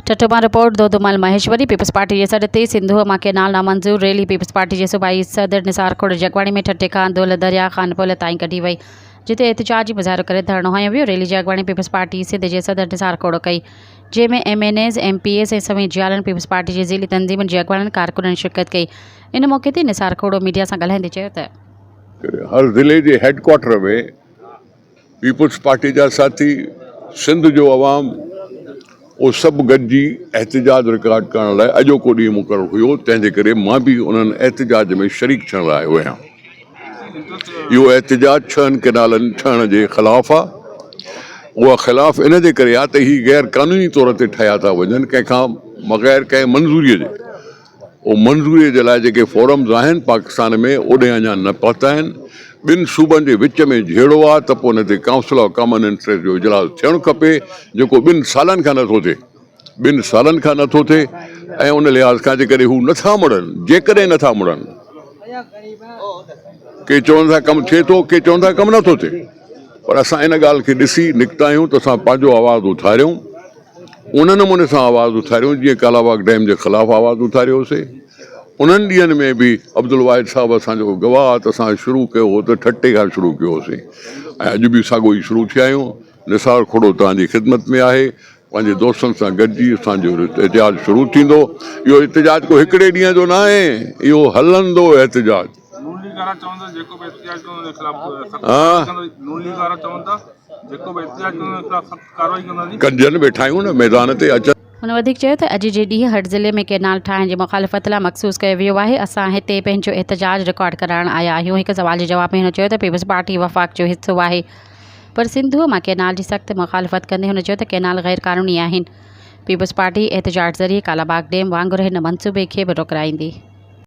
ٺٽو مان report, دودومل Maheshwari, peoples party جي سڏ تي سنڌوء مان ڪئنال نامنظور ريلي پيپلز پارٽي جي صوبائي صدر نثار کهڙو جي اڳواڻي ۾ ٺٽي کان دولهه درياء خان پل تائين ڪڍي وئي جتي احتجاجي مظاهرو ڪري ڌرڻو هنيو ويو ريلي جي اڳواڻي پيپلز پارٽي سنڌ جي صدر نثار کهڙو ڪئي جنهن ۾ M N As, M P As ۽ سوين جيالن پيپلز پارٽي جي ضلعي تنظيمن جي اڳواڻن ڪارڪنن شرڪت ڪئي ان موقعي تي نثار کهڙو ميڊيا سان ڳالهائيندي چيو ته. هر ضلعي جي هيڊ ڪوارٽر ۾ پيپلز پارٽي جا ساٿي، سنڌ جو عوام اهو سڀ گڏجي احتجاج رڪارڊ ڪرڻ لاء اڄوڪو ڏينهن مقرر هيو تنهن جي ڪري مان به انهن احتجاج ۾ شريڪ ٿيڻ لاء آيو آهيان. اهو احتجاج ڇهن ڪئنالن ٺهڻ جي خلاف آهي. اها خلاف ان جي ڪري آهي ته هي غير قانوني طور تي ٺهيا ٿا وڃن ڪنهن کان بغير ڪنهن منظوري جي. اهو منظوري جي لاء جيڪي فورمز آهن پاڪستان ۾ اوڏي اڃا نه پهتا آهن. ٻن صوبن جي وچ ۾ جهيڙو آهي ته پوء ان تي ڪائونسل آف ڪامن انٽريسٽ جو اجلاس ٿيڻ کپي جيڪو ٻن سالن کان نٿو ٿئي ٻن سالن کان نٿو ٿئي ۽ ان لحاظ کان جيڪڏهن هو نٿا مڙن جيڪڏهن نٿا مڙن ڪي چون ٿا ڪم ٿئي ٿو ڪي چون ٿا ڪم نٿو ٿئي پر اسان ان ڳالهه کي ڏسي نڪتا آهيون ته اسان پنهنجو آواز اٿاريون ان نموني سان آواز اٿاريون جيئن ڪالاباغ ڊيم جي خلاف آواز اٿاريوسي. انهن ڏينهن ۾ به عبدالواحد صاحب اسان جو گواهه ته اسان شروع ڪيو هو ته ٺٽي کان شروع ڪيو هوسين ۽ اڄ به ساڳو ئي شروع ٿيا آهيون. نثار کهڙو توهان جي خدمت ۾ آهي. پنهنجي دوستن سان گڏجي اسان جو احتجاج شروع ٿيندو. اهو احتجاج ڪو هڪڙي ڏينهن جو ناهي، اهو هلندو احتجاج. نون ليگ وارا چون ٿا جيڪو به احتجاج ڪندو ان جي خلاف سخت ڪارروائي ڪنداسين. نون ليگ وارا چون ٿا جيڪو به احتجاج ڪندو ان جي خلاف سخت ڪارروائي ڪنداسين. گڏجن ويٺا آهيون نه ميدان تي اچن. هن وڌيڪ چيو ته اڄ جي ڏينهن هر ضلعي ۾ ڪئنال ٺاهڻ جي مخالفت لاء مخصوص ڪيو ويو آهي، اسان هتي پنهنجو احتجاج رڪارڊ ڪرائڻ آيا آهيون. هڪ سوال جي جواب ۾ هن چيو ته پيپلز پارٽي وفاق جو حصو آهي پر سنڌوء مان ڪئنال جي سخت مخالفت ڪندي هن چيو ته ڪئنال غير قانوني آهن، پيپلز پارٽي احتجاج ذريعي ڪالاباغ ڊيم وانگر هن منصوبي کي به روڪرائيندي.